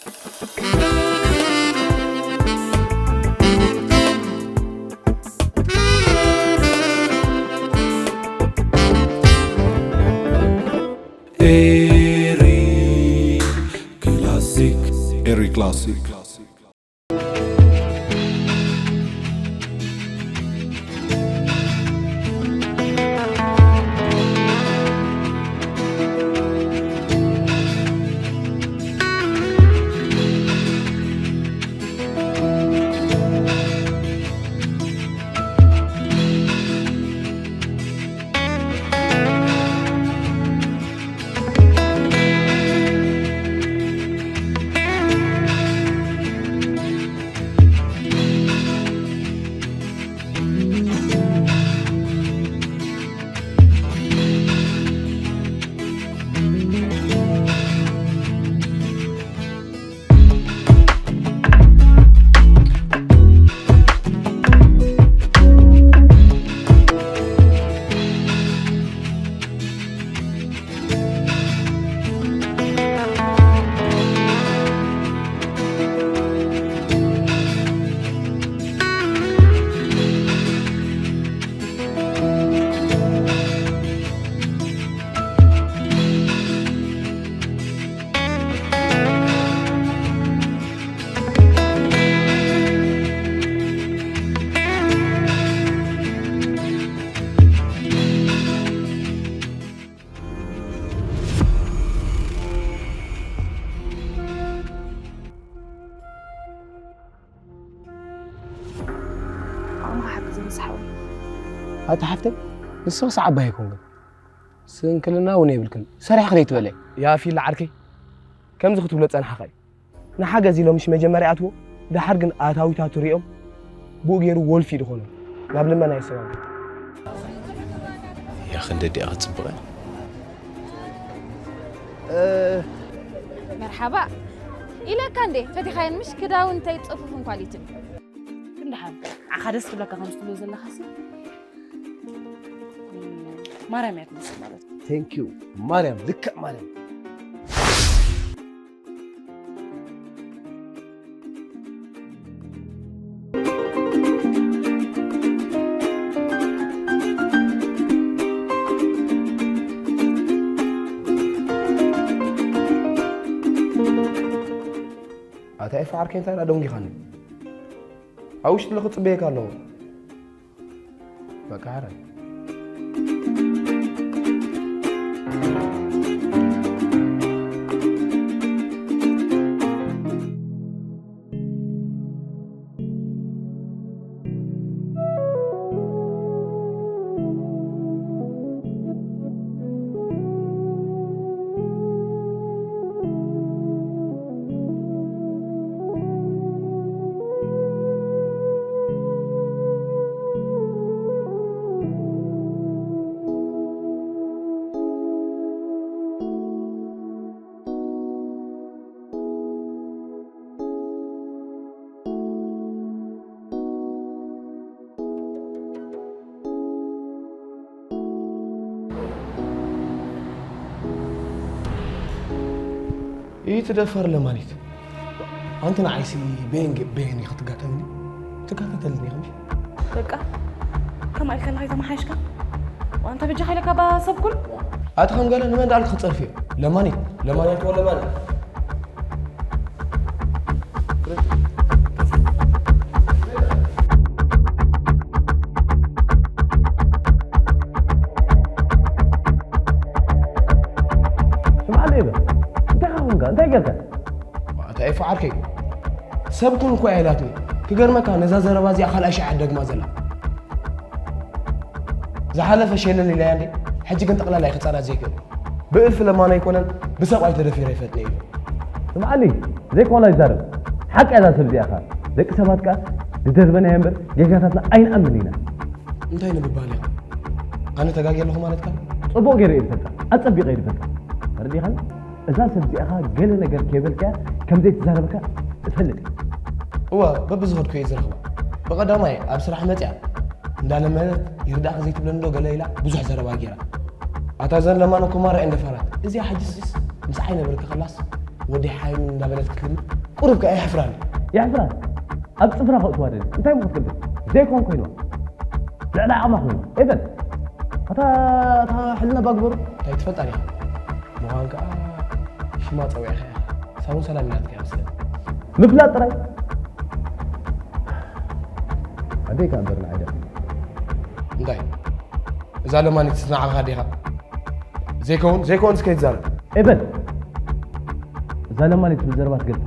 Eric Classic. Eric Classic. ኣማ ሓግዘ ምስ ሓወይ ኣቲ ሓፍተይ ንስኽስ ዓባይ ኣይኮንክን፣ ስንክልና እውን የብልክን። ሰሪሕኺ ዘይትበልዒ። ያፊላ ዓርከይ፣ ከምዚ ክትብሎ ዝጸናሕኻ እዩ። ንሓገዝ ኢሎም ምሽ መጀመርያ ይኣትዎ፣ ደሓር ግን ኣታዊታቱ ሪኦም ብኡ ገይሩ ወልፊ ዝኾኑ ናብ ልመና የሰጋግሩ። ያኺ እንደ ዲኣ ክትጽብቕ እያ። መርሓባ ኢለካ እንዴ ፈቲኻየን ምሽ ክዳውንተይ ጽፉፍን ኳሊትን። ክንድሓን ዓኻ ደስ ክብለካ ከም ዝትብሎ ዘለኻሲ ማርያም እያ ትመስል ማለት እዩ። Thank you ማርያም ልክዕ ማርያም። ኣታ ኤፋ ዓርከይ እንታይ ደኣ ደንጊኻኒ? ኣብ ውሽጢ ለኽጽበየካ ኣለኹ። በቃ ሓራይ። ይትደፈር ለማኒት ኣንቲ ንዓይሲ ቤን ቤን ክትጋተልኒ ትጋተተልኒ ከምሽ በቃ ከማይ ከለኻ ተመሓይሽካ ዋንተ ብጃ ኸይለካ ባ ሰብ ኩሉ ኣቲ ከም ገለ ንመን ዳልክ ክጸርፍ እየ ለማኒት ለማኒት ወ ለማኒት ስምዓለይ በል እንታይ ኸንካ እንታይ ጌርካ ኣታ ኤፋ ዓርከይ ሰብ ኩን እኳ እያ ኢላትኒ ክገርመካ ነዛ ዘረባ እዚኣ ካልኣይ ሻዕ ደግማ ዘላ ዝሓለፈ ሸለል ኢላያ እንዴ ሕጂ ግን ጠቕላላ ይክፃላ ዘይክእል ብእልፊ ለማና ኣይኮነን ብሰብኣይ ተደፊረ ይፈጥነ እዩ ስምዓኒ ዘይኮና ይዛረብ ሓቂ እያ እዛ ሰብ እዚኣ ኸዓ ደቂ ሰባት ከኣ ዝደርበናዮ እምበር ጌጋታትና ኣይንኣምን ኢና እንታይ ንምባል ኢኻ ኣነ ተጋግየ ኣለኹ ማለትካ ጽቡቕ ገይረ እየ ዝፈልጣ ኣጸቢቐ እየ ዝፈልጣ ተረዲኻኒ እዛ ሰብ እዚኣ ኸዓ ገለ ነገር ከይበልካያ ከም ዘይትዛረበካ እፈልጥ እየ እወ በብዝኸድኩ እየ ዝረኽባ ብቐዳማይ ኣብ ስራሕ መጺኣ እንዳለመነት ይርዳእኺ ዘይትብለኒ ዶ ገለ ኢላ ብዙሕ ዘረባ ገይራ ኣታ ዘን ለማኖ ኮማራ እየን ደፋራት እዚኣ ሕጅስ ምስዓይ ነበርኪ ከላስ ወዲ ሓይሚ እንዳበለት ክትልምን ቁሩብ ከኣ የሕፍራኒ። የሕፍራን ኣብ ጽፍራ ከእትዋ ደሊ እንታይ ሞ ክትገብር? ዘይኮን ኮይንዋ ልዕሊ ዓቕማ ኮይኑ ኤበል ኣታ እታ ሕልና ባግበሩ እንታይ ትፈልጣ ዲኻ? ምዃን ከኣ ሽማ ጸዊዕኻ ኢኻ። ሳውን ሰላም ኢላትካ እያ መስለኒ። ምፍላጥ ጥራይ ኣደይ ከኣ እምበር ንዓይ ደኣ እንታይ እዛ ለማኒት ንዓኻ ዲኻ? ዘይከውን ዘይከውን እስከ ይዛረብ። ኤበል እዛ ለማኒት ትብል ዘረባ ትገድፍ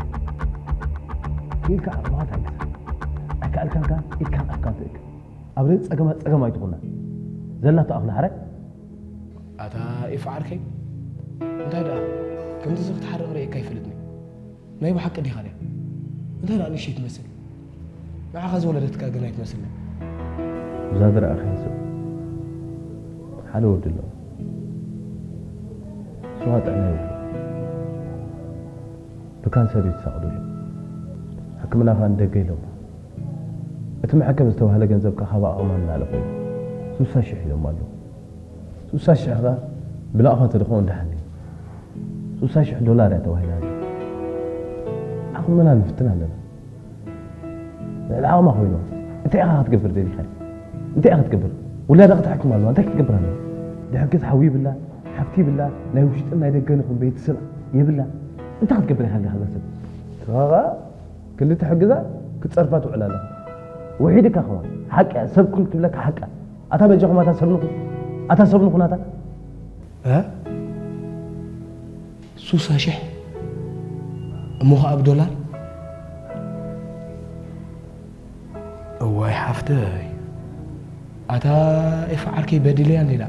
ኢልካ ኣርባዕተ ኣይክሰር ኣይከኣልካን ከኣ ኢድካን ኣፍካን ትእክብ ኣብ ርእሲ ጸገማት ጸገም ኣይትኹና ዘላቶ ኣኽላ ሓራይ ኣታ ኤፍ ዓርከይ እንታይ ደኣ ከምዚ እዚ ክትሓርቕ ርእየካ ኣይፈልጥን ናይ ብሓቂ ዲኻ ድያ እንታይ ደኣ ንእሽተይ ትመስል ንዓኻ ዝወለደትካ ግን ኣይትመስልን እዛ ዝረኣኻያ ሰብ ሓደ ወዲ ኣለዎ ስዋ ጥዕና ይብሉ ብካንሰር እዩ ተሳቕዱ ኣሎ ሕክምና ፋን ደገ ኢሎም እቲ መሐከም ዝተባህለ ገንዘብ ካብ ኣቕማ ንላዕሊ ኮይኑ ሱሳ ሽሕ ኢሎም ኣለዉ ሱሳ ሽሕ ኸ ብላእኻ ተደኸው እንዳሓኒ ሱሳ ሽሕ ዶላር እያ ተባሂላ ኣላ ዓቕምና ንፍትን ኣለና ልዕሊ ዓቕማ ኮይኑ እንታይ ኢኻ ክትገብር ደሊኻ እንታይ ኢኻ ክትገብር ውላዳ ክትሕክም ኣለዋ እንታይ ክትገብር ኣለዋ ድሕር ገዝ ሓዊ ይብላ ሓብቲ ይብላ ናይ ውሽጥን ናይ ደገን ይኹን ቤተሰብ የብላ እንታይ ክትገብር ኢኻ ዲኻ ሰብ ክልተ ሕግዛ ክትጸርፋ ትውዕል ኣለኻ ውሒድካ ከማ ሓቂ ሰብ ኩን ትብለካ ሓቂ ኣታ በጃኹም ኣታ ሰብ ንኹን ኣታ ሰብ ንኹን ኣታ እ? ሱሳ ሽሕ እሞ ኸዓ ብዶላር እዋይ ሓፍተይ ኣታ ኤፋ ዓርከይ በዲለያ እንዴዳ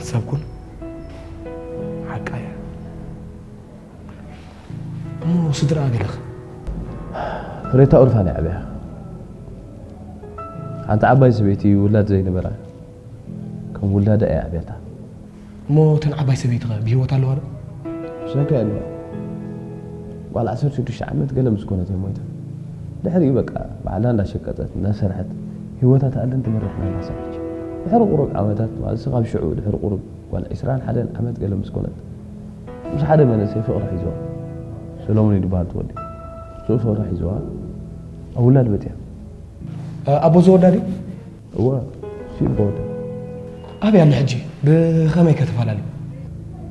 ሰብኩን ሓቃያ እሞ ስድራ ገለኽ ፍሬታ ኦርፋን ዓብያ ሓንቲ ዓባይ ሰበይቲ ውላድ ዘይነበራ ከም ውላዳ እያ ዓብያታ እሞ እተን ዓባይ ሰበይትኸ ብህይወት ኣለዋ ዶ? ብሰንኪ ኣለዋ ጓል ዓሰርተ ሽዱሽተ ዓመት ገለ ምስ ኮነት እየ ሞይታ ድሕሪኡ በቃ ባዕላ እንዳሸቀጠት እንዳሰርሐት ህይወታ ትኣልን ትመርሕ ናላ ሰዓች ድሕሪ ቁሩብ ዓመታት ማለት ካብ ሽዑ ድሕሪ ቁሩብ ጓል ዕስራን ሓደን ዓመት ገለ ምስ ኮነት ምስ ሓደ መንእሰይ ፍቕሪ ሒዝዋ ሰሎሞን እዩ ዝበሃል ትወዲ ስኡ ፍቕሪ ሒዝዋ ኣብ ውላድ በፂያ ኣቦ ዝወዳ ድዩ? እወ ሲል ቦርድ ኣበይ ኣሎ ሕጂ ብኸመይ ከተፈላለዩ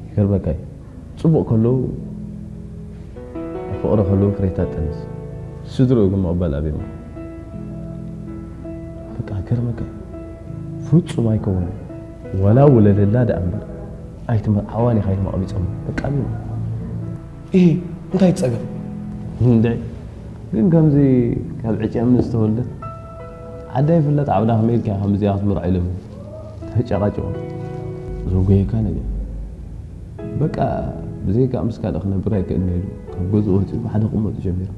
ይገርመካ እዩ ጽቡቕ ከለዉ ኣብ ፍቕሪ ከለዉ ፍሬታ ጠንስ ስድርኡ ግን ምቕባል ኣብዮም በቃ ገርመካ እዩ ፍጹም ኣይከውን ዋላ ውለደላ ደኣ እምበር ኣይትመርዓዋን ኢኻ ኢሎም ኣቕቢጾም በቃ ኣብዮም እሂ እንታይ ትጸገም? እንደ ግን ከምዚ ካብ ዕጭ እምኒ ዝተወልደት ዓዳ ይፍለጥ ዓውዳ ከመይ ኢልካ ከምዚኣ ክትምርዖ ኢሎም ተጨቃጭቆ ዘጎየካ ነገር በቃ ብዘይካ ምስ ካልእ ክነብር ኣይክእልን ኢሉ ካብ ገዝኡ ወፂኡ ብሓደ ክቕመጡ ጀሚሮም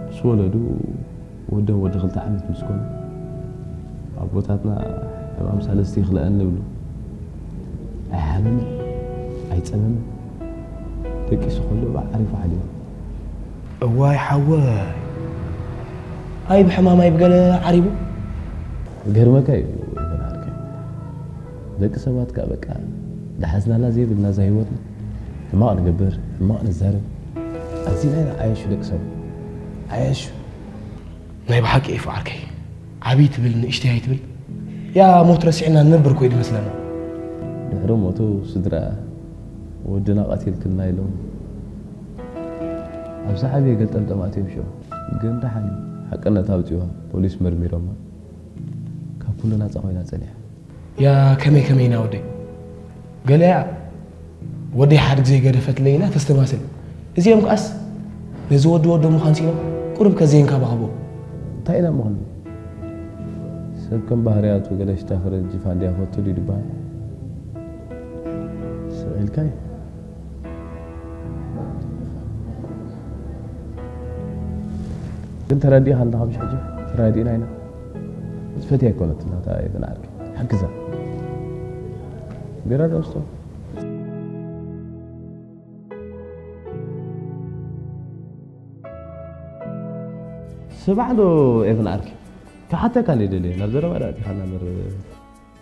ምስ ወለዱ ወደን ወዲ ክልተ ዓመት ምስ ኮኑ ኣቦታትና ሕማም ሳልስቲ ይኽልአኒ ይብሉ ኣይሓመመን ኣይፀመመን ደቂሱ ከሎ ብዓሪፉ ሓሊፉ እዋይ ሓወይ ኣይ ብሕማም ኣይ ብገለ ዓሪቡ ገርመካ እዩ ይበናልከ ደቂ ሰባት ከዓ በቃ ዳሓዝናላ ዘይብልና እዛ ህይወትና ሕማቕ ንገብር ሕማቕ ንዛረብ ኣዚና ኢና ዓየሹ ደቂ ሰባት ዓየሹ ናይ ብሓቂ ኢፉ ዓርከይ ዓብይ ትብል ንእሽተይ ኣይትብል ያ ሞት ረሲዕና ንነብር ኮይ ድመስለና ድሕሪ ሞቱ ስድራ ወድና ቀቲልክልና ኢሎም ኣብ ዝዓበየ ገልጠምጠም ኣትዮም ሽዑ ግን ደሓን ሓቅነት ኣውፅዋ ፖሊስ መርሚሮማ ካብ ኩሉ ናፃ ኮይና ፀኒሓ ያ ከመይ ከመይ ኢና ወደይ ገለያ ወደይ ሓደ ግዜ ገደፈትለይ ኢላ ተስተማስል እዚኦም ከኣስ ነዚ ወዲ ወዶ ምዃን ሲኖም ቁሩብ ከዘይንካባኸቦ እንታይ ኢና ምኾን ሰብ ከም ባህርያቱ ገለ ሽታ ፈረንጂ ፋንድያ ፈቱ ድዩ ድበሃል ስቕ ኢልካ እዩ ግን ተረዲእኻ ኣለኻ ብሽ ሕጂ ተረዲእና ኢና ዝፈትያ ኣይኮነትን ናታ የብን ዓርኪ ሓግዛ ቢራ ዶ ስቶ ስባሕ ዶ ኤፍን ዓርኪ ክሓተካ እንደ ደልየ ናብ ዘረባ ዳ ኣቲኻና እምበር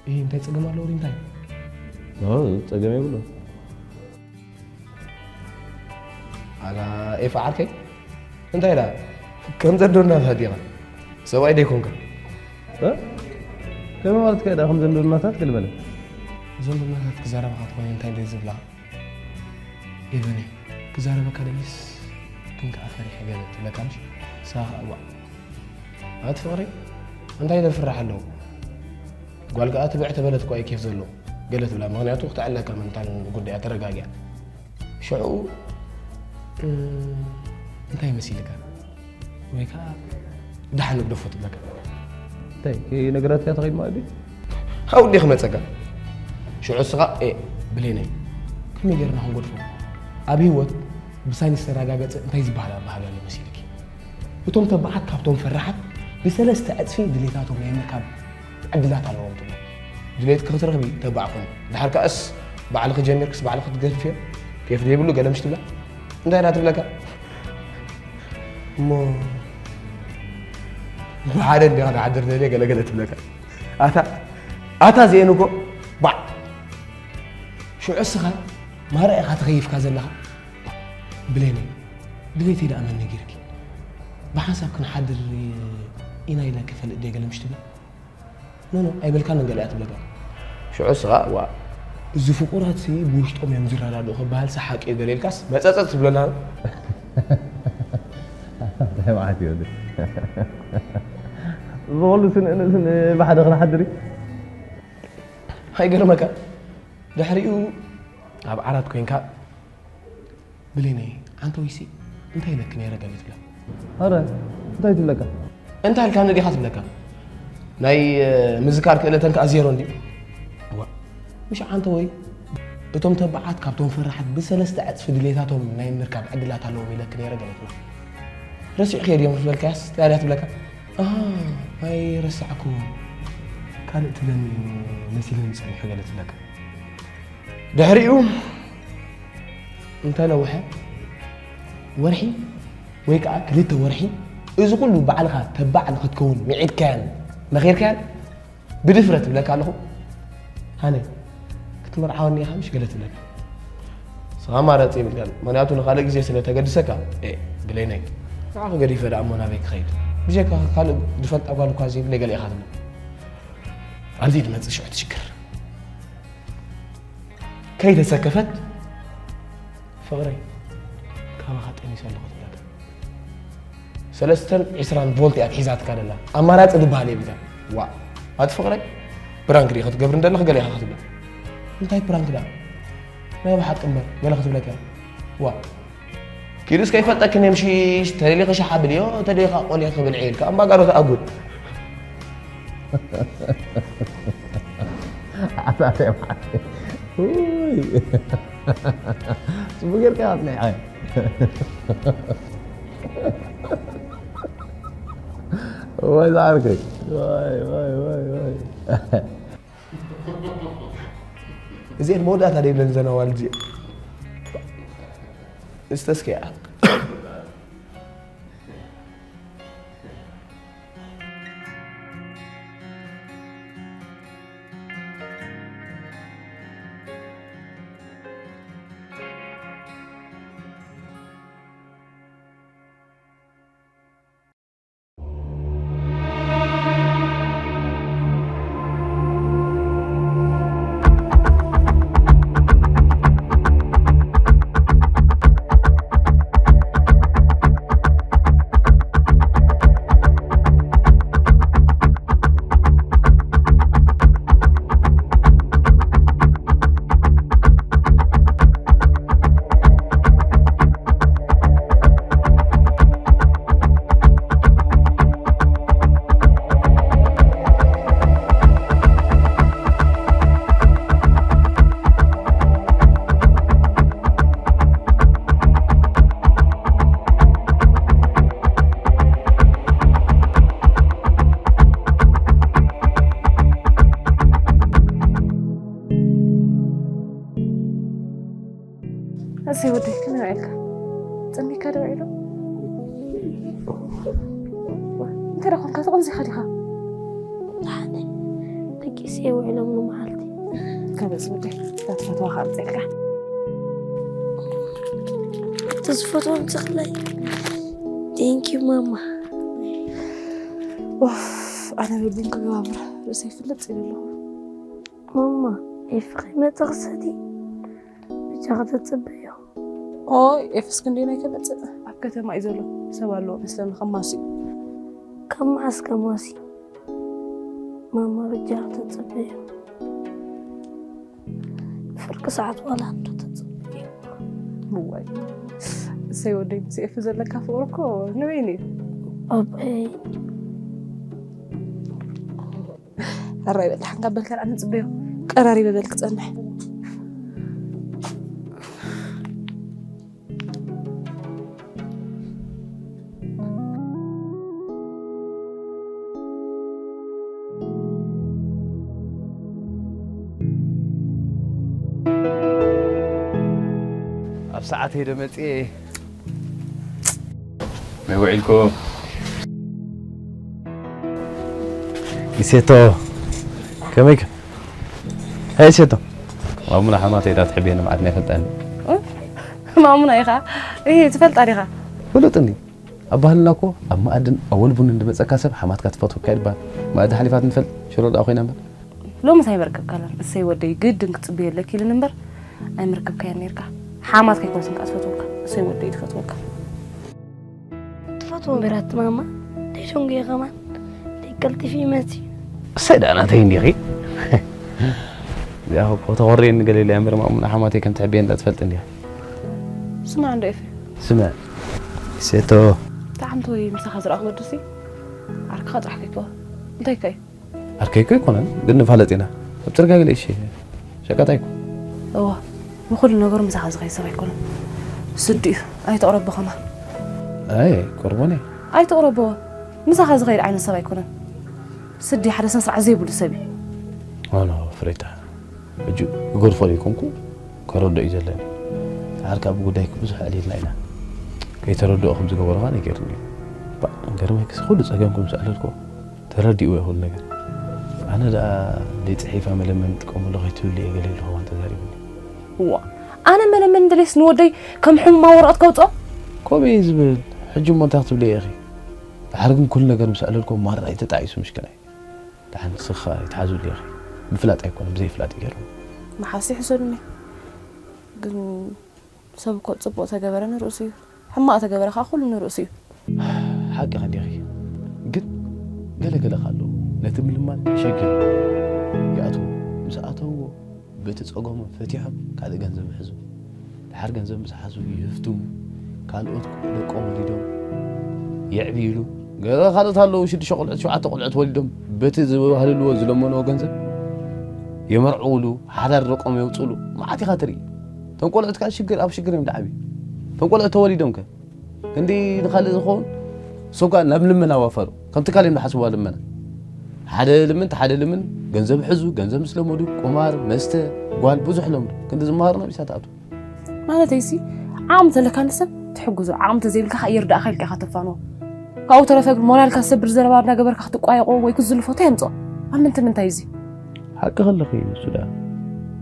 እህ እንታይ ጸገም ኣለዎ ሪ እንታይ ጸገም የብሎ ኣላ ኤፋ ዓርከይ፣ እንታይ ኢላ? ከም ዘንዶ እናታት ዲኻ? ሰብኣይ ደይኮንካ? እ? ከመይ ማለት ከ ደኣ ከም ዘንዶ እናታት ክልበለ? ዘንዶ እናታት ክዛረብኻ ትኾይኑ እንታይ ደይ ዝብላ? ኤቨን፣ ክዛረበካ ደሊስ ግን ከኣ ፈሪሐ ገለ ትብለካ ምሽ? ንስኻ ከኣ እዋእ። ኣቲ ፍቕረይ፣ እንታይ ደፍራሕ ኣለዎ? ጓል ከኣ ትብዕ ተበለት እኳ እዩ ኬፍ ዘለዎ። ገለ ትብላ፣ ምኽንያቱ ክትዕለካ ምንታን ጉዳያ ተረጋጊኣ። ሽዑ፣ እ፣ እንታይ መሲልካ? ወይ ከኣ ደሓን ንግደፎ ትብለካ። እንታይ፣ ከይነገረትካ ተኸይድ ማለት ድዩ? ሃው እንዲየ ክመጸካ። ሽዑ እስኻ፣ ኤ፣ ብሌነይ፣ ከመይ ጌርና ክንገድፎ? ኣብ ህይወት ብሳይንስ ዝተረጋገጸ እንታይ ዝበሃል ኣበሃህላ ኣሎ መሲልኪ? እቶም ተባዓት ካብቶም ፈራሓት ብሰለስተ ዕጽፊ ድሌታቶም ናይ ምርካብ ዕድላት ኣለዎም ትብሎ። ድሌትኪ ክትረኽቢ ተባዕ ኩኒ። ድሓር ከኣስ ባዕልኺ ጀሚርክስ ባዕልኺ ክትገድፍዮ ኬፍ ዘይብሉ ገለ ምሽ ትብላ? እንታይ ኢላ ትብለካ? እሞ ብሓደ እንዲኻ ትሓድር ደልየ ገለ ገለ ትብለካ። ኣታ፣ ኣታ እዚኤን እኮ ባዕ! ሽዑ እስኻ ማራ ኢኻ ተኸይፍካ ዘለኻ። ብሌነይ፣ ድሌተይ ደኣ መን ነጊርኪ? ብሓንሳብ ክንሓድር ኢና ኢለ ክፈልጥ ድየ ገለ ምሽ ትብል? ኖ፣ ኖ፣ ኣይበልካንን ገለ እያ ትብለካ። ሽዑ እስኻ፣ ዋ፣ እዚ ፍቑራትሲ ብውሽጦም እዮም ዝረዳድኡ ክበሃልሲ ሓቂ እዩ ገለ ኢልካስ መጸጸጽ ትብለና። እንታይ መዓት እዩ እዚ? እዚ ኹሉ ስንእንእስን ብሓደ ክንሓድር እዩ? ኣይገርመካ? ድሕሪኡ ኣብ ዓራት ኮይንካ፣ ብሌነይ፣ ዓንተወይሲ እንታይ ኢለኪ ነይረ ገለ ትብላ? ኣረ፣ እንታይ ትብለካ? እንታይ ኢልካኒ ዲኻ ትብለካ? ናይ፣ እ፣ ምዝካር ክእለተን ከኣ ዜሮ እንድዩ። ዋ፣ ምሽ ዓንተወይ፣ እቶም ተባዓት ካብቶም ፈራሓት ብሰለስተ ዕጽፊ ድሌታቶም ናይ ምርካብ ዕድላት ኣለዎም ኢለኪ ነይረ ገለ ትብላ። ረሲዕክዮ ድዮም ዝበልካያስ፣ እንታይ እያ ትብለካ? ኣሃ፣ ኣይረሳዕኩዎን። ካልእ ትብለኒ መሲልኒ ጸኒሑ ገለ ትብለካ። ድሕሪኡ እንተ ነውሐ ወርሒ ወይ ከኣ ክልተ ወርሒ፣ እዚ ኩሉ ባዕልኻ ተባዕ ንኽትከውን ምዒድካያን መኺርካያን ብድፍረት እብለካ ኣለኹ። ሃነ፣ ክትምርዓወኒ ኢኻ ምሽ ገለ ትብለካ። ንስኻ ኣማራጺ የብልካን። ምኽንያቱ ንኻልእ ግዜ ስለ ተገድሰካ፣ ኤ፣ ብሌነይ፣ ንዓኺ ገዲፈ ደኣ እሞ ናበይ ክኸይድ? ብጀካ ካልእ ዝፈልጣ ጓል እኳ ዘይብለይ ገለ ኢኻ ትብሎ። ኣብዚ ትመጽእ ሽዑ እቲ ሽግር። ከይተሰከፈት፣ ፍቕረይ፣ ካባኻ ጠኒሰ ኣለኹ ትብለካ። ሰለስተን ዕስራን ቮልት እያ ትሒዛትካ ደላ። ኣማራጺ ዝበሃል የብልካን። ዋእ፣ ኣቲ ፍቕረይ፣ ፕራንክ ዲኻ ክትገብር እንደለኻ ገለ ኢኻ ክትብላ። እንታይ ፕራንክ ደኣ? ናይ ብሓቂ እምበር፣ ገለ ክትብለካ እያ። ዋእ፣ ኪዱስ ከይፈልጠክን የምሽሽ፣ ተደሊኺ ሻሓ ብልዮ፣ ተደሊኻ ቆልዮ ክብል ዕይልካ፣ ኣምባጋሮ ተኣጉድ። ኣታ ተባዕታይ። ውይ። ጽቡቅ ጌርካ ኣጽኒዕካ። ወይ ዝዓርከይ። ወይ፣ ወይ፣ ወይ፣ ወይ። እዚኤን መወዳእታ ደይብለን ዘን ኣዋልድ እዚኤን። ዝተስከያ። እሰይ ወደይ፣ ከመይ ውዒልካ? ጸሚካ ዶ ውዒሉ? እንታይ ደኣ ኮንካ? ተቐንዚኻ ዲኻ? ደሓን እየ። ደቂሰ ውዒሎም ንመዓልቲ። ከበዝ ወደይ፣ እታ ትፈትዋ ከኣ ኣምጺእልካ። ዝፈትዎም ተኽላይ። Thank you ማማ። ኡፍ፣ ኣነ በብን ክገብር ርእሰይ ፍልጥ ኢለ ኣለኹ። ማማ፣ ኤፍሬም መጠቕሰቲ ብቻ ከተጽበዮ። ኦይ፣ ኤፍስ ክንደይ ናይ ከመጽእ? ኣብ ከተማ እዩ ዘሎ። ሰብ ኣለዎ መስለኒ ከማሲ። ካብ መዓስ ከማሲ? ማማ በጃ ተጽበዮ። ፍርቂ ሰዓት ዋላ እንዶ ተጽበዮ። እዋይ፣ እሰይ ወደይ፣ ምስ ኤፍ ዘለካ ፍቕሪ እኮ ንበይኑ እዩ። ኣበይ? ሕራይ በል፣ ደሓን ካብ በልካ ደኣ ንጽበዮ። ቀራሪበ በል ክጸንሕ። ኣብ ሰዓት ሄደ መጽኤ። መይ ውዒልኩም? ይሴቶ፣ ከመይ ከ? ኣይ ሴቶ፣ ማሙና ሓማተይ ዳ ትሕብየኒ መዓት ናይ ፈልጣኒ። ማሙና ኢኻ? እህ፣ ትፈልጣ ዲኻ? ፍሉጥ እንዲ። ኣብ ባህልና እኮ ኣብ መኣድን ኣወል ቡን እንድመጸካ ሰብ ሓማትካ ትፈትወካ ይባል። መኣዲ ሓሊፋት ንፈልጥ ሽሮ ደኣ ኮይና እምበር። ሎምስ ኣይመርከብካላን። እሰይ ወደይ ግድን ክትጽበዮ ኣለኪ ኢሉኒ እምበር ኣይመርከብካያን ነይርካ። ሓማትካ ኣይኮነትን ከኣ ትፈትወካ። እሰይ ወደይ ትፈትወካ። ትፈትዎ እምበር ኣቲ ማማ፣ ደይ ደንጉየ ከማን፣ ደይ ቀልጢፊ ይመጺ። እሰይ ደኣ ናተይ እንዲኺ። እዚኣ እኮ ተኾርየኒ ገለ ኢለ እያ እምበር ማሙና ሓማተይ ከም ትሕብየ እንዳ ትፈልጥ እንዲያ። ስማዕ እንዶ ኤፊ። ስምዕ። ሴቶ። ብጣዕሚ ተወይ ምሳኻ ዝረኣኹ ወዱሲ። ዓርክኻ ጥራሕ ከይኮ። እንታይ ከ እዩ? ዓርከይ እኮ ኣይኮነን፣ ግን ንፋለጥ ኢና። ኣብ ጽርግያ ገለ እሺ፣ ሸቃጣይ እኮ። እዋ፣ ንኹሉ ነገሩ ምሳኻ ዝኸይድ ሰብ ኣይኮነን። ስዲ እዩ፣ ኣይተቕረቦ ከማን። ኣይ፣ ቆርቦን እየ። ኣይተቕረቦ፣ ምሳኻ ዝኸይድ ዓይነት ሰብ ኣይኮነን። ስዲ ሓደ ስነ ስርዓት ዘይብሉ ሰብ እዩ። ኖ፣ ኖ፣ ፍሬታ፣ ሕጂ ክገድፎ ዘይኮንኩ፣ ከረድኦ እዩ ዘለኒ። ዓርካ ብጉዳይኪ ብዙሕ ኣዕሊልና ኢና። ከይተረድኦ ከም ዝገበሩኻ ነጊሩኒ እዩ። ባእ፣ ገርመክስ፣ ኩሉ ጸገምኩም ምስ ኣዕለልኩዎ፣ ተረዲእዎ ይኽእል ነገር። ኣነ ደኣ ደይ ጽሒፋ መለመን ጥቀመሉ ከይትብሉ እየ ገለ ኢሉ ከማን ተዛሪቡኒ። እዋ፣ ኣነ መለመን እንደልየስ ንወደይ ከም ሕሙማ ወረቐት ከውጽኦ? ከምኡ እየ ዝብል። ሕጂ እሞ እንታይ ክትብልዮ ኢኺ? ድሓር ግን ኩሉ ነገር ምስ ኣዕለልኩዎ ማራ እዩ ተጣዒሱ ምሽክናይ። ደሓን ንስኻ ይትሓዙሉ ኢኺ። ብፍላጥ ኣይኮነን፣ ብዘይፍላጥ እዩ ገይሩ። መሓሲ ይሕሰሉኒ። ግን ሰብ እኮ ጽቡቕ ተገበረ ንርእሱ እዩ፣ ሕማቕ ተገበረ ከኣ ኩሉ ንርእሱ እዩ። ሓቅኻ ዲኺ? ግን ገለ ገለ ከ ኣለዉ ነቲ ምልማን ሸጊሮም ይኣትዉ። ምስ ኣተውዎ በቲ ጸገሞም ፈቲሖም ካልእ ገንዘብ ይሕዙ። ድሓር ገንዘብ ምስ ሓዙ ይህፍትሙ። ካልኦት ደቆም ወሊዶም የዕብይሉ። ገለ ካልኦት ኣለዉ ሽዱሽተ ቆልዑት ሸውዓተ ቆልዑት ወሊዶም በቲ ዝበሃልልዎ ዝለመንዎ ገንዘብ የመርዕውሉ፣ ሓዳር ደቆም የውጽሉ። መዓት ኢኻ ትርኢ። እቶም ቆልዑት ከኣ ሽግር ኣብ ሽግር እዮም ዝዓብዩ። እቶም ቆልዑት ተወሊዶም ከ ክንዲ ንኻልእ ዝኸውን እሶም ከኣ ናብ ልመና ዋፈሩ። ከምቲ ካልእ ዝሓስብዋ ልመና። ሓደ ልምን፣ ሓደ ልምን፣ ገንዘብ ሕዙ፣ ገንዘብ ምስ ለመዱ፣ ቁማር፣ መስተ፣ ጓል ብዙሕ ለምዱ። ክንዲ ዝመሃሩ ናብ ኢሳት ኣቱ። ማለተይሲ ዓቕሚ ተለካኒ ሰብ ትሕግዞ፣ ዓቕሚ ተዘይብልካ ከኣ የርዳእካ ኢልካ ኢኻ ተፋንዎ። ካብኡ ተረፈ ግን ሞራልካ ዝሰብር ዘረባ እናገበርካ ክትቋየቖ ወይ ክትዝልፎ እንታይ የምጽኦ? ኣብ ምንታይ ምንታይ እዚ? ሓቂ ከለኺ እዩ ንሱ ደኣ።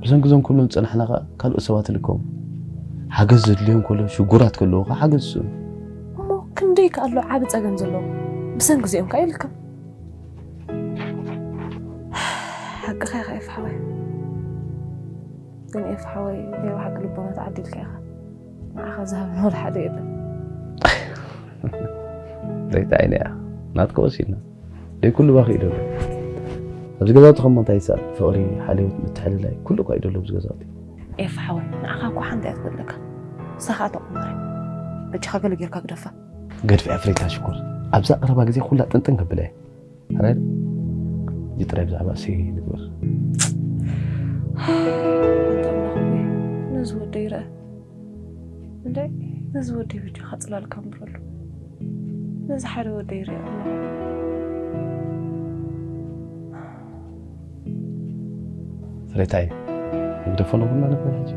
ብሰንኪ እዞም ክብሎም ዝጸናሕና ከኣ ካልኦት ሰባት ይልከሙ። ሓገዝ ዘድልዮም ከሎ ሽጉራት ከለዉ ከኣ ሓገዝ ይስእኑ። እሞ ክንደይ ከ ኣሎ ዓቢ ጸገም ዘለዎ? ብሰንኪ እዚኦም ከኣ ይልከም። ሓቅኻ ኢኻ ኤፍ ሓወይ። ግን ኤፍ ሓወይ ናይ ብሓቂ ልቦና ተዓዲልካ ኢኻ። ንዓኻ ዝሃበና ወላ ሓደ የለን። ደይታ ዓይነ እያ። ናትካ ወሲድና። ደይ ኩሉ ባኺ እዩ ደሎ። ኣብዚ ገዛውቲ ከም እንታይ ይስኣል? ፍቕሪ፣ ሓልዮት፣ ምትሕልላይ፣ ኩሉ እኳ እዩ ደሎ ኣብዚ ገዛውቲ። ኤፍ ሓወይ፣ ንዓኻ እኮ ሓንቲ እያ ትጎድለካ። ንሳ ኸኣ ተቑማር። በጃኻ ገለ ጌርካ ግደፋ። ገድፊ ኣፍሪካ ሽኮር። ኣብዛ ቀረባ ግዜ ኩላ ጥንጥን ከብላ እየ። ሓራይ? እዚ ጥራይ ብዛዕባ እሰይ ንግበር። ኣንታ ኣምላኽ ሆይ፣ ነዚ ወደይ ይርአ። እንደ ነዚ ወደይ በጃኻ ጽላልካ ኣንብረሉ። ነዚ ሓደ ወደይ ይርአ ኣምላኽ። ፍሬታይ፣ ንግደፎ ነብና ነበር ሕጂ።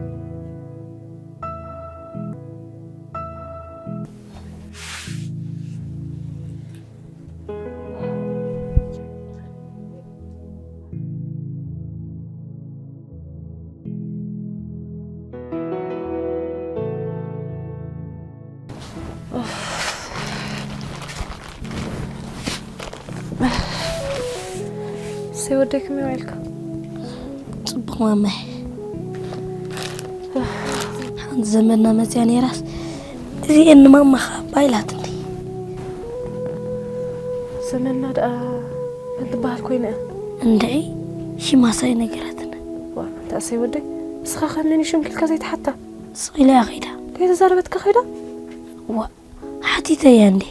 ወደይ ከመይ ዋልካ? ጽቡቕ ማማይ። ሓንቲ ዘመድና መጽያ ነይራስ፣ እዚኤን ንማማኻ እባ ኢላትኒ። ዘመድና ደኣ መን ትበሃል ኮይና እያ? እንድዒ፣ ሽማስ ኣይነገረትን። ዋ፣ እንታይ እሰይ ወደይ፣ ንስኻ ከ መን እዩ ሽምኪ ኢልካ ዘይትሓታ? ስቕ ኢላ እያ ኸይዳ። ከይተዛረበትካ ኸይዳ? ዋ፣ ሓቲተያ እንዴ?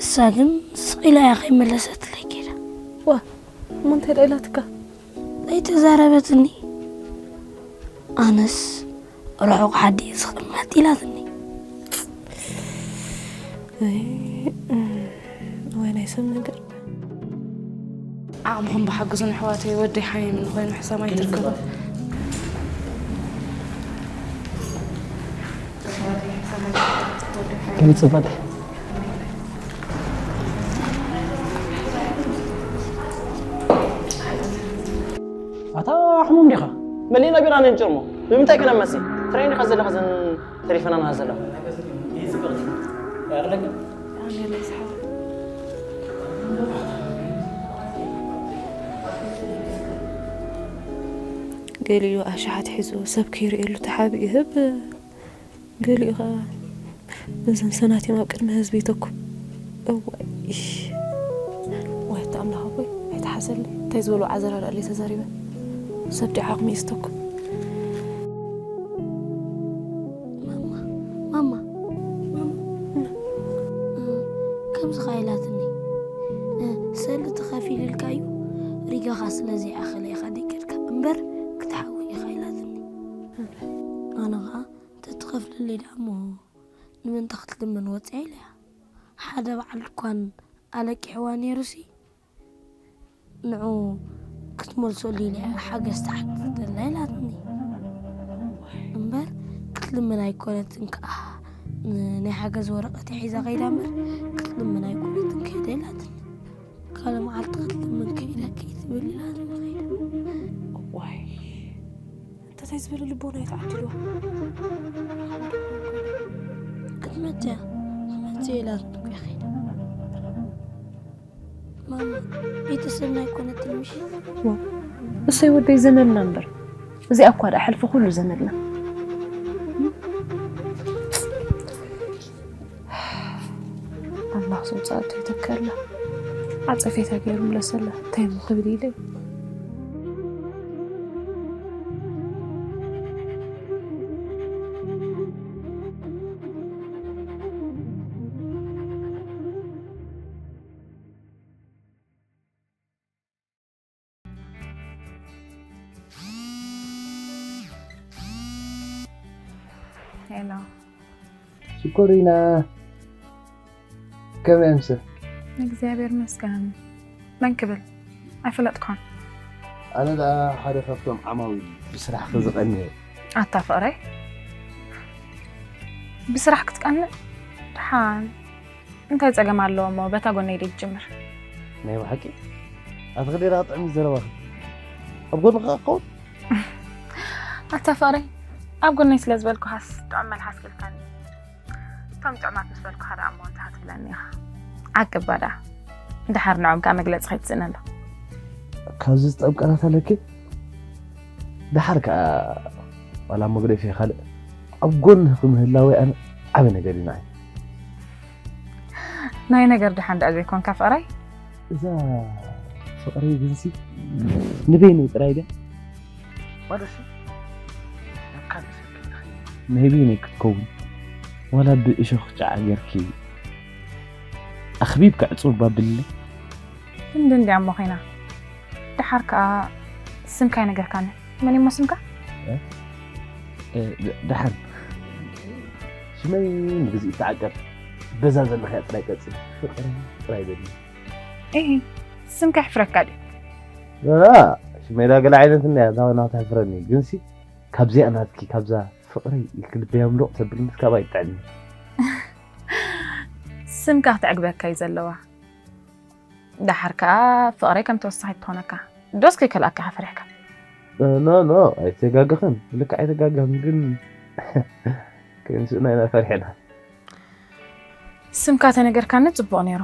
እዛ ግን ስቕ ኢላ እያ ከይመለሰትለይ ከይዳ። ዋ፣ እሞ እንታይ ደኣ ኢላትካ? ኣይተዛረበትኒ። ኣነስ ርሑቕ ዓዲ እየ ዝቕመጥ ኢላትኒ። ኣይ፣ እም፣ ወይ ናይ ሰብ ነገር። ዓቕምኹም ብሓግዙን ኣሕዋተይ፣ ወደይ ሓሚሙ ኮይኑ ሕሰም ኣይትርከቡ። ከምጽእ ፋትሕ። ኣታ ሕሙም ዲኻ? መሊእና ቢራ ነንጭርሞ። ብምንታይ ክነመሲ? ትሬን ዲኻ ዘለኻ ዘን ተሪፈናና ዘለኻ? ገሊኡ ኣሽሓት ሒዙ ሰብ ከይርእየሉ ተሓቢኡ ይህብ። ገሊኡ ኸኣ ነዘን ሰናቲም ኣብ ቅድሚ ህዝቢ ይተኩ። እዋይ። ዋይ፣ ኣታ ኣምላኽ ኣቦይ፣ ኣይትሓዘለይ። እንታይ ዝበልዎ ዓዘራ ደኣ ኣለይ ተዛሪበ። ሰብ ዲኣ ዓቕሚ እዩ ዝተኩ። ማማ፣ ማማ፣ ማማ። እ፣ ከምዚ ኸኣ ኢላትኒ። እ፣ ሰልዲ ተኸፊልልካ እዩ፣ ሪጋኻ ስለ ዘይኣኸለ ኢኻ ደቂርካ እምበር ክትሓዊ ኢኻ ኢላትኒ። ኣነ ኸኣ ተትኸፍልለይ ደኣ እሞ ንምንታይ ክትልምን ወጺኣ ኢለያ። ሓደ በዓል ድኳን ኣለቂሕዋ ነይሩሲ፣ ንዑ ክትመልሰሉ ኢለ እያ ሓገዝ ትሓትት ዘላ ኢላትኒ። እምበር ክትልምን ኣይኮነትን ከኣ፣ ን-፣ ናይ ሓገዝ ወረቐት እያ ሒዛ ከይዳ እምበር ክትልምን ኣይኮነትን ከይዳ ኢላትኒ። ካልእ መዓልቲ ክትልምን ከይዳ ከይትብል ኢላትኒ ከይዳ። እዋይ፣ እንተታይ ዝበለ ልቦና እዩ ተዓዲልዋ። ክትመጽእ እያ፣ ክትመጽእ እያ ኢላትኒ እኮ እያ ከይዳ። ማማ፣ ቤተሰብና ኣይኮነትን ምሽ? ዋ፣ እሰይ ወደይ ዘመድና እምበር። እዚኣ እኳ ደኣ ሕልፊ ኩሉ ዘመድና። ኣምላኽ ዘውፅኣቶ ይተከላ። ዓጸፌታ ገይሩ ምለሰላ። እንታይ እሞ ክብል ኢለ? ሄሎ። ሽኮሪና፣ ከመይ ኣምስል? እግዚኣብሔር ይመስገን። መን ክብል? ኣይፈለጥኩን። ኣነ ደኣ ሓደ ካብቶም ዓማዊል ብስራሕኺ ዝቐንየ። ኣታ ፍቕረይ፣ ብስራሕ ክትቀንእ? ደሓን እንታይ ጸገም ኣለዎ እሞ በታ ጎነይ ደይ ትጅምር? ናይ ብሓቂ? ኣትኽሊ ደኣ ጥዕሚ ዘረባኺ። ኣብ ጎንኺ ክኸውን? ኣታ ፍቕረይ፣ ኣብ ጎነይ ስለ ዝበልኩኻስ ጥዑም መልሓስ ክልካኒ። እቶም ጥዑማት ምስ በልኩኻ ደኣ እሞ እንታይ ክትብለኒ ኢኻ? ዓቅባ ደኣ። ደሓር ንዖም ከኣ መግለጺ ከይትስእነሎም። ካብዚ ዝጠብ ቃላት ኣለኪ? ደሓር ከኣ ዋላ መግደፊ ካልእ ኣብ ጎንኺ ምህላወይ ኣነ ዓቢ ነገር እዩ ንዓይ። ናይ ነገር ደሓን ደኣ ዘይኮንካ ፍቕረይ? እዛ ፍቕረይ ግንሲ ንበይነይ ጥራይ ድያ? ማለትሲ፣ ናብ ካልእ ሰብ ከይትኸይድ። ናይ በይነይ ክትከውን፣ ዋላ ብእሾኽ ጫዓ ጌርኪ ኣኽቢብኪ ዕጹብ ኣቢልለይ። ክንዲ እንድያ እሞ ኸይና። ደሓር ከኣ ስምካ ኣይነገርካንን። መን እሞ ስምካ? እ? እ፣ ድ-፣ ደሓን። ሽመይ ንግዜ ይተዓቀብ። በዛ ዘለኽያ ጥራይ ቀጽሊ። ፍቕሪ ጥራይ በሊ። እሂ፣ ስምካ ይሕፍረካ ድዩ? ላ፣ ሽመይ ዳ ገለ ዓይነት እንድያ፣ እዛ ናታ ይሕፍረኒ። ግንሲ፣ ካብዚኣ ናትኪ፣ ካብዛ ፍቕረይ ኢልኪ ልበይ ኣምሎቕ ተብልንስ ካባይ ይጥዕም። ስምካ ክተዕግበካ እዩ ዘለዋ። ደሓር ከኣ ፍቕረይ ከም ተወሳኺት ትኾነካ። ዶስ ከይከልኣካ ኢኻ ፈሪሕካ? ኖ፣ ኖ፣ ኣይተጋገኽን። ልክዕ ኣይተጋገኽን፣ ግን ክንስእና ኢና ፈሪሕና። ስምካ ተነገርካኒ ጽቡቕ ነይሩ።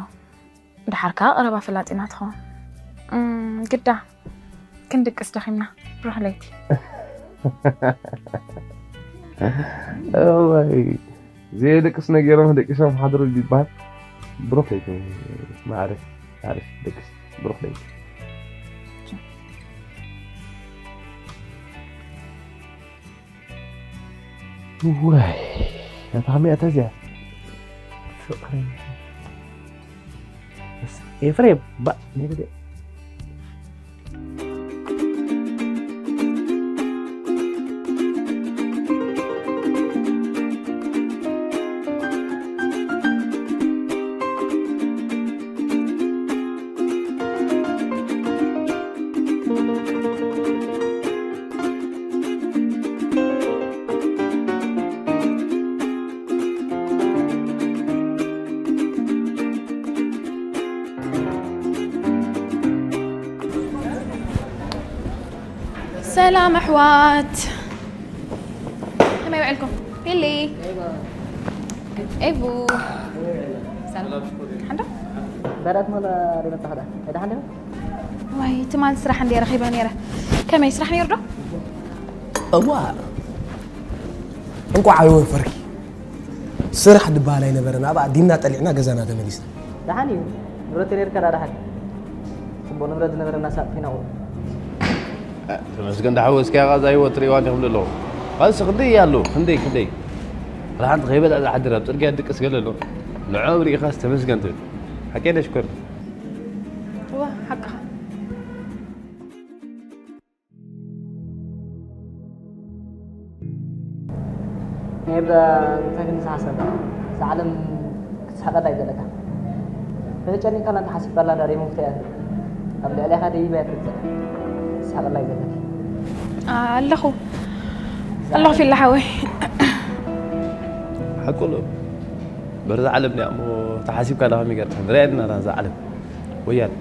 ደሓር ከኣ ቀረባ ፈላጢና ትኸውን። እም፣ ግዳ ክንድቅስ ደኺምና። ብሩኽ ለይቲ። እዋይ፣ ዘይደቅስ ነገሮም ደቂሶም ሓድሩ ይባሃል። ብሩኽ ለይቲ። ማዕረ፣ ማዕረ ደቅስ። ብሩኽ ለይቲ። ዋይ፣ እታ ከመይ እታ እዚኣ? ፍቕሪ። ኤፍሬም፣ ባ፣ ሰላም ኣሕዋት፣ ከመይ ውዕልኩም? ሊሊ፣ ኤቡ፣ ሰላም። ሓንዶ? በረኣት መለ ሪመጣ ኸዳ። እዳ ሓንዶ? ዋይ፣ ትማል ስራሕ እንድየ ረኺበ ነይረ። ከመይ ስራሕ ነይሩ ዶ? እዋ፣ እንቋዕ ኣይወፈርኪ። ስራሕ ድበሃል ኣይነበረን። ኣብኣ ዲና ጠሊዕና ገዛና ተመሊስና። ደሓን እዩ። ንብረት ተነይርካ ደኣ ደሓን። ጽቡቕ ንብረት ዝነበረና ሳጥ ፊና ቁሩብ። እ፣ ተመስገን ዳሓወስኪ፣ ኣቓ እዛ ህይወት ትርእይዋ እንዲኹም ዘለኹም። ቃልሲ ክንደይ ኣሎ፣ ክንደይ፣ ክንደይ። ደሓን ከይበልዐ ዝሓድር ኣብ ጽርግያ ድቅስ ገለ ኣሎ። ንዕኦም ርኢኻስ ተመስገን ትብል። ሓቀይ ዶ ሽኮር? እዋ፣ ሓቅኻ። ኤባ፣ እንታይ ግን ዝሓሰብ? እዛ ዓለም ክትስሕቐላ እዩ ዘለካ። ተጨኒቕካላ እንተሓሲብካላ ዳሬ መፍትሒ እያ። ኣብ ልዕሌኻ ደይባ እያ ትርጽእ። ክትስሕቐላ እዩ ዘለካ። ኣለኹ። ኣለኹ ፊላ ሓወይ። ሓቁ ኣሎ። በርዛ ዓለም እያ እሞ ተሓሲብካላ ከመይ ጌርካ? ንሪኣ ኣለና እዛ ዓለም። ወያል፣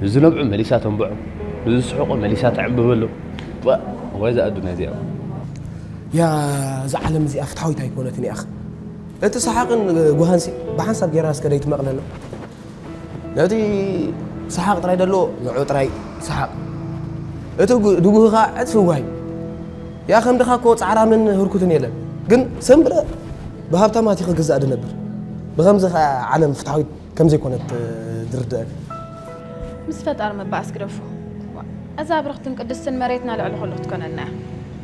ንዝነብዑ መሊሳ ተንብዖም፣ ንዝስሕቁ መሊሳ ተዕምብበሎም። ዋ፣ ወይ እዛ ኣዱንያ እዚኣ። ያ፣ እዛ ዓለም እዚኣ ፍትሓዊት ኣይኮነትን እያ። እቲ ሰሓቕን ጓሃንሲ ብሓንሳብ ጌራ እስከ ደይትመቕለና። ነቲ ሰሓቕ ጥራይ ደሎ ንዑ ጥራይ ሰሓቕ። እቲ ጉ-፣ ድጉህኻ ዕጽፊ ጓሂ። ያ፣ ከም ድኻ እኮ ጻዕራምን ህርኩትን የለን። ግን ሰምብረ ብሃብታማት እዩ ክግዛእ ድነብር። ብኸምዚ ኸኣ ዓለም ፍትሓዊት ከም ዘይኮነት፣ እ፣ ዝርድአኒ። ምስ ፈጣሪ ምባኣስ ግደፎ። ዋ፣ እዛ ብርኽትን ቅድስትን መሬትና ልዕሊ ኩሉ ክትኮነና እያ።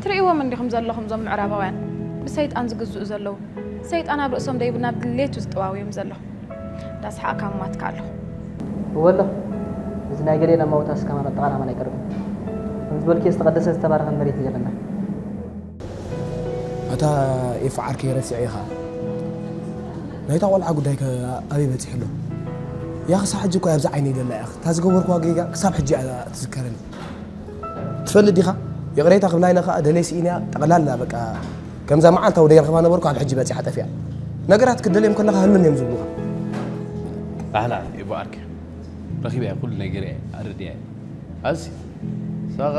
ትርእይዎም እንዲኹም ዘለኹም እዞም ምዕራባውያን ብሰይጣን ዝግዝኡ ዘለዉ። ሰይጣን ኣብ ርእሶም ደይቡ ናብ ድሌቱ ዝጠዋውዮም ዘሎ። እንዳሰሓቕካ ምማትካ ኣለኹ። እወ ኣሎ። እዚ ናይ ገሌና ማውታስ ከማን ኣጠቓላማን ኣይቀርብን። ከም ዝበልክዮ ዝተቐደሰ ዝተባረኸን መሬት እዩ ዘለና። ኣታ ኤፍ ዓርከይ ረሲዐ ኢኻ። ናይታ ቆልዓ ጉዳይ ከ ኣበይ በጺሑ ኣሎ? ያ ክሳብ ሕጂ እኮ እያ ኣብዛ ዓይነይ ዘላ እያ። እታ ዝገበርኩዋ ጌጋ ክሳብ ሕጂ እያ ትዝከረኒ። ትፈልጥ ዲኻ? ይቕሬታ ክብላ ኢለ ኸኣ ደልየ ስኢነያ ጠቕላላ በቃ ከምዛ መዓልታዊ ደይረኽባ ነበርኩ ኣብ ሕጂ በጺሓ ጠፊኣ። ነገራት ክትደልዮም ከለኻ ህልም እዮም ዝብሉኻ። ኣህላ ኤቦ ዓርከይ። ረኺበያ ኩሉ ነገር እየ ኣረዲኣያ። ኣዚ ሳኻ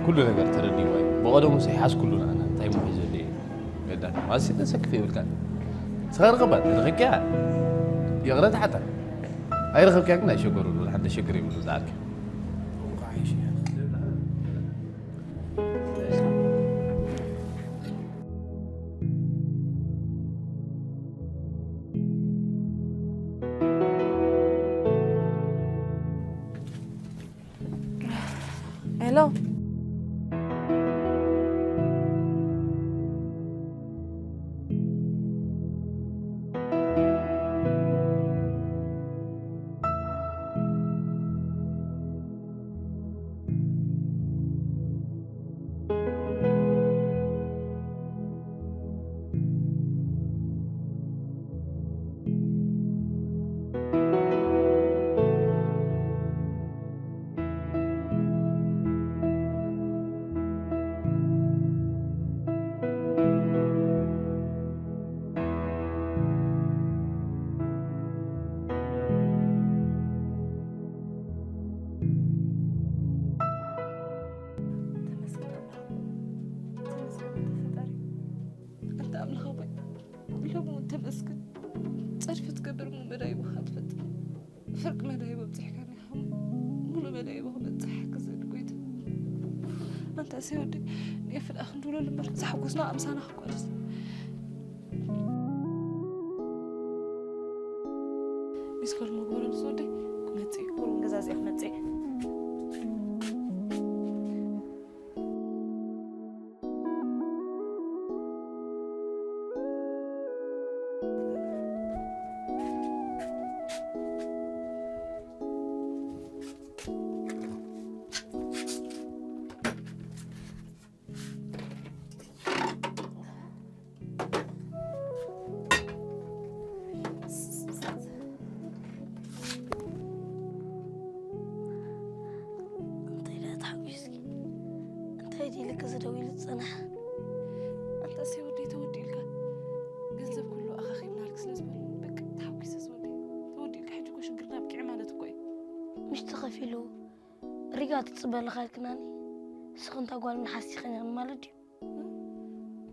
ኩሉ ነገር ተረዲእዋ እዩ። ብቐደሙ ሰይሓስ ኩሉ ንኣና እንታይ ምኾ ዘድልየ ገዳም። ኣዚ ተሰክፍ ይብልካ። ስኻ ርኸባ፣ ረኺብካያ? ይቕረታ ሓታ። ኣይረኸብካያ ግን ኣይሸገሩን፣ ወላ ሓንቲ ሸግር የብሉ ዝዓርከ። ሄሎ። ተመስገን ኣምላኽ፣ ተመስገን ፈጣሪ። ኣንታ ኣምላኽ ኣቦይ፣ ሎሚ እውን ተመስገን። ጸድፊ ትገብር እሞ መዳይቦ ኢኻ ትፈጥር። ፍርቂ መዳይቦ ኣብጺሕካኒ ኢኻ እሞ። እንተ ሰይ ወደይ ንኤፍዳ ክንድውለሉ እምበር፣ እዛ ሓጎስና ምሳና ክጓደስ። ሚስኮል መግበረሉ ዝወደይ ክመጽእ እዩ። ቁሩብ ገዛ እዚኣ ክመጽእ እየ። እንታይ ደኣ ተሓጒስኪ? እንታይ ድዩ ኢልኪ እዚ ደው ኢሉ ዝጸንሐ? ኣንታ እሰይ ወደይ ተወዲእልካ። ገንዘብ ኩሉ ኣኻኺብናልኪ ስለ ዝበሉ በቃ ተሓጒሰ ዝወደይ። ተወዲእልካ ሕጂ እኮ ሽግርና ኣብቂዑ ማለት እኮ እዩ። ምሽ ተኸፊሉ ሪጋ ትጽበ ኣለኻ ኢልክናኒ። ንስኺ እንታ ጓል ምን ሓሲኽን ኢኽን ማለት ድዩ?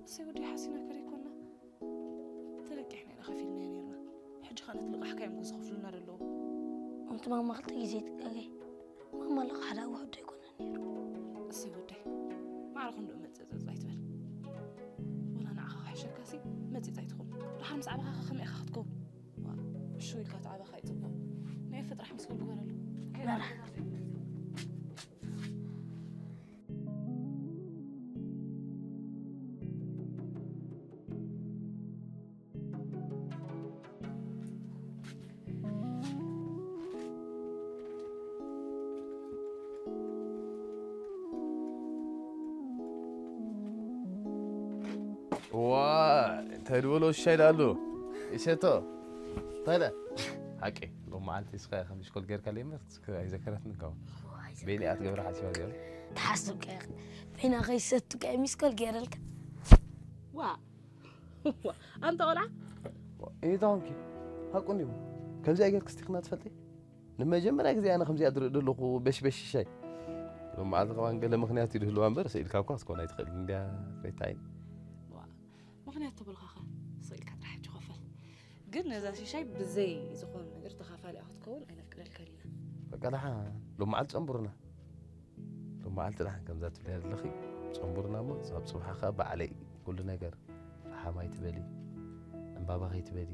እሰይ ወደይ ሓሲና ከደይኮና። ተለቂሕና ኢና ከፊልና ነርና። ሕጂ ኸኣ ነቲ ልቓሕካ እዮም ዝኸፍሉና ዘለዉ። ኣንቲ ማማ ክልተ ግዜ ትጋገይ። ማማ ልቓሕ ደኣ ውሑድ ኣይኮነን ነይሩ። እሰይ ወደይ፣ ማዕረ ክንድኡ መጸጸጽ ኣይትበል። ወላ ንዓኻ ክሕሸካሲ መጺጽ ኣይትኹን። ደሓር ምስ ዓበኻ ከ ከመይ ኢኻ ክትከውን? ዋ፣ ሽው ኢልካ ትዓበኻ ይጽቡቕ። ናይ ፍጥራሕ ምስ ክግበረሉ። መራሕ። ዋ፣ እንታይ ድበሎ ሻይ ደኣ ኣሎ። ይሰቶ። እንታይ ደኣ? ሓቂ፣ ሎም መዓልቲ እስኻ ኢኻ ሚስኮል ጌርካለይ እምበር፣ እስከ ኣይዘከረትኒ እኮ። እዋ፣ ኣይዘከረትኒ። በይነይ እያ ትገብራ ሓሲባ እዚኣ። ትሓስብ ከ ኢኻ። በይና ከይሰቱ ከ ሚስኮል ጌረልካ። ዋ፣ ዋ፣ ኣንታ ቆልዓ። ዋ፣ እንታይ ኾንኪ? ሓቁ እንዲዩ። ከምዚኣ ጌርክስ ቲኽና ትፈልጢ? ንመጀመርያ ግዜ ኣነ ከምዚኣ ዝርኢ ዘለኹ በሽበሽ ሽሻይ። ሎም መዓልቲ ከማን ገለ ምኽንያት እዩ ዝህልዋ እምበር፣ ስኢልካ እኳ ክትኮን ኣይትኽእልን እንድያ፣ ፍሬታይ። ዋ፣ ምኽንያት ተበልካኸ? ስኢልካ ጥራሕ ሕጂ ኮፈል። ግን ነዛ ሽሻይ ብዘይ ዝኾነ ነገር ተኻፋሊ ክትከውን ኣይነፍቅደልካን ኢና። በቃ ደሓን፣ ሎም መዓልቲ ጨንቡርና። ሎም መዓልቲ ደሓን ከምዛ ትብልያ ዘለኺ፣ ጨንቡርና እሞ፣ ኣብ ጽባሕ ከኣ ባዕለይ ኩሉ ነገር። ፈሓም ኣይትበሊ፣ ዕምባባ ከይትበሊ።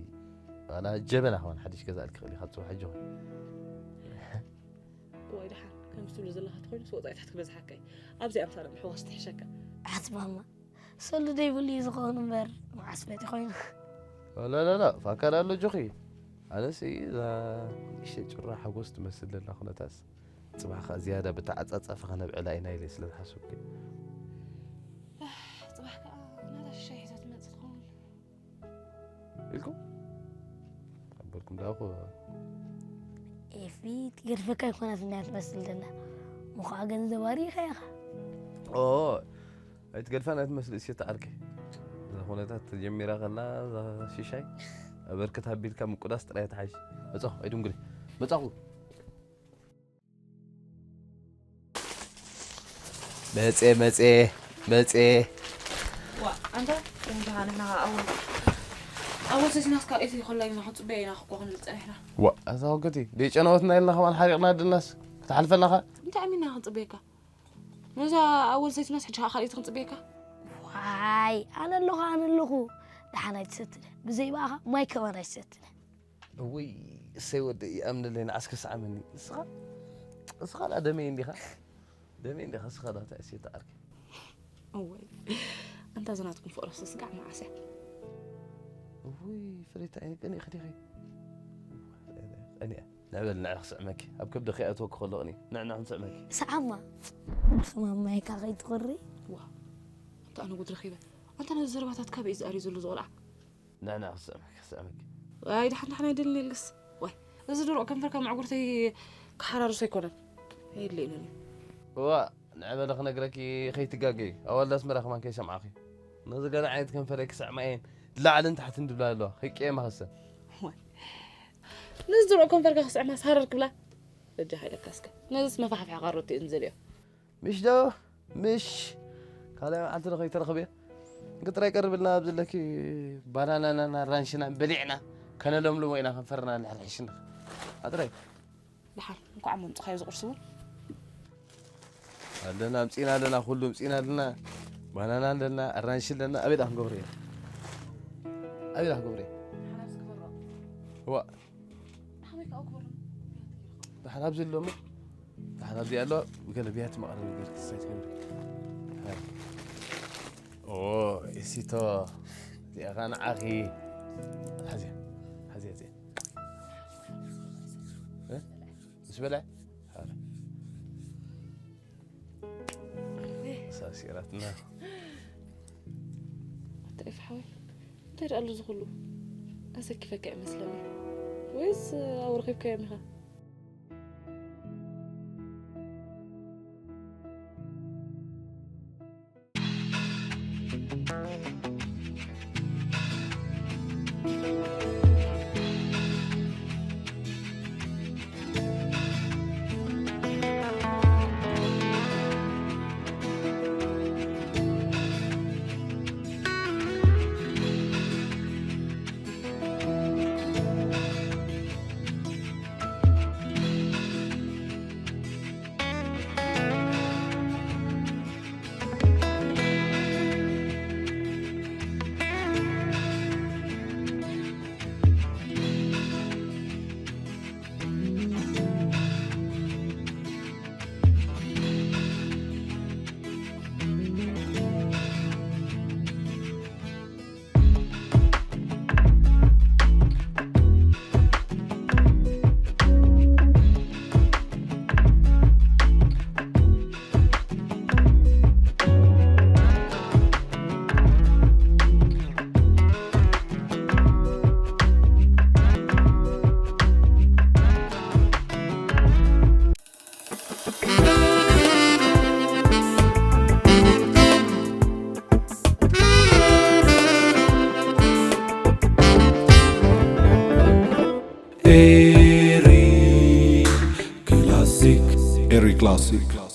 ዋላ ጀበና ከማን ሓድሽ ገዛእልኪ ክእል ኢኻ፣ ጽባሕ ኣጆኺ። እዋይ ደሓን፣ ከምዚ ትብሎ ዘለኻ ተኾይኑስ ወጻኢታት ክበዝሓካ እዩ። ኣብዚኣ ምሳና ምሕዋስ ትሕሸካ። ኣሕቲ ማማ፣ ሰሉ ደይብሉ እዩ ዝኸውን እምበር፣ መዓስ ፈትዩ ኮይኑ። ላ፣ ላ፣ ላ፣ ፋካ ዳ ኣሎ ኣጆኺ። ኣነስ እዛ ንእሽተይ ጭራ ሓጎስ ትመስል ዘላ ኩነታስ፣ ጽባሕ ከኣ ዝያዳ ብተዓጻጻፊ ከነብዕላ ኢና ኢለ ስለ ዝሓሰብኩ። ኣህ፣ ጽባሕ ከኣ ናታ ሽሻይ ሒዛ ትመጽእ ትኸውን። ኢልኩም? ኣበልኩም ዳኹ። ኤፊ፣ ትገድፈካ ኣይኮናትን እያ ትመስል ዘላ። ምዃ ገንዘብ ኣሪኻ ኢኻ። ኦ፣ ኣይትገድፋን እያ ትመስል እሴት ዓርከይ። እዛ ኩነታት ተጀሚራ ከላ፣ እዛ ሽሻይ ኣበርክት ኣቢልካ ምቁዳስ ጥራይ ትሓይሽ። መጻኹ፣ ኣይድንጉሪ። መጻኹ። መጼ፣ መጼ፣ መጼ። ዋ፣ ኣንታ፣ እንዲኻ ንሕና ኸዓ ኣወል፣ ኣወል ሰሲናስ ካብ ኤፊ ኮላ ኢና ክንጽበያ ኢና እኮ ክንብል ጸኒሕና። ዋ፣ እዛ ወገቲ፣ ደይጨነወትና ኢልና ከማን ሓሪቕና ድናስ ክትሓልፈና ኸ? እንታይ ኣሚና ክንጽበየካ? ነዛ ኣወል ሰሲናስ ሕጂ ኸዓ ካልኣይቲ ክንጽበየካ? ዋይ፣ ኣነ ኣለኹ፣ ኣነ ኣለኹ። ደሓን ኣይትሰትነ። ብዘይ ብኣኻ ማይ ከማን ኣይትሰትነ። እውይ፣ እሰይ ወደይ ይኣምነለይ፣ ንዓስ ከስዓመኒ። ንስኻ፣ ንስኻ ደኣ ደመይ እንዲኻ። ደመይ እንዲኻ፣ ንስኻ ዶ እንታይ እሴት ዓርከይ? እወይ፣ ኣንታ እዛ ናትኩም ፍቕሪ ስጋዕ መዓስ እያ? እውይ፣ ፍሬታ፣ ኣይነ ቀኒእኺ ዲኺ? ቀኒአ። ንዕበል፣ ንዕ ክስዕመኪ። ኣብ ከብድኺ ኣእትወኪ ከሎ ቅኒ። ንዕ፣ ንዕ ክንስዕመኪ። ሰዓማ። ብኽማን ማይካ ከይትኹሪ። ዋ፣ ኣንታ ኣነ ጉድ ረኺበ። ኣንታ ነዚ ዘረባታት ካበይ እዩ ዝኣርዩ ዘሎ ዝቖልዓ? ንዕና ክስዕመኪ፣ ክስዕመኪ። ኣይ፣ ደሓን፣ ደሓን ኣይደልን የልግስ። ዋይ፣ እዚ ድሩቕ ከንፈርካ መዕጉርተይ ክሓራርሶ ኣይኮነን። የድልየንን እዩ። እዋ፣ ንዕበለ ክነግረኪ ከይትጋገይ። ኣዋልድ ኣስመራ ከማን ከይሰምዓኺ። ነዚ ገለ ዓይነት ከንፈረይ ክስዕማ እየን። ላዕልን ታሕትን ድብላ ኣለዋ። ከይቀየማ ከሰ። ዋይ፣ ነዚ ድሩቕ ከንፈርካ ክስዕማስ ሃረር ክብላ። በጃኻ ኢለካ እስከ። ነዚስ መፋሕፍሒ ካሮት እየን ዝደልዮ። ምሽ ዶ? ምሽ ካልኣይ መዓልቲ ዶ ከይተረኽብዮ? እንክ ጥራይ ቀርብልና ኣብ ዘለኪ ባናናናን ኣራንሽናን በሊዕና ከነለምልሞ ኢና ከንፈርና ንሕርሕሽና። ኣጥራይ። ደሓን፣ እንኳዕ መምጽኻዮ ዝቑርሲ እውን። ኣለና፣ ኣምጺእና ኣለና፣ ኩሉ ኣምጺእና ኣለና። ባናና ኣለና፣ ኣራንሺ ኣለና። ኣበይ ደኣ ክንገብሮ ኢና? ኣበይ ደኣ ክንገብሮ ኢና? እዋ። ደሓን ኣብዚ ኣሎ እሞ። ደሓን ኣብዚ ኣሎ። ገለ ብያቲ መቐረቢ ገርኪ ሳይት ገምሪ። ሃይ። ኦ፣ ኢሲቶ። እዚኣ ኸኣ ንዓኺ። ሓዝያ። ሓዝያ እዚኣ። እ? ምስ በልዐ? ሃረ። ሳሲራትና። ኣታ ኤፍ ሓወይ፣ እንታይ ደኣ ኣሎ እዚ ኩሉ? ኣሰኪፈካ እዩ መስለኒ። ወይስ ኣብኡ ረኺብካዮም ኢኻ? Eri Classic. Eri Classic.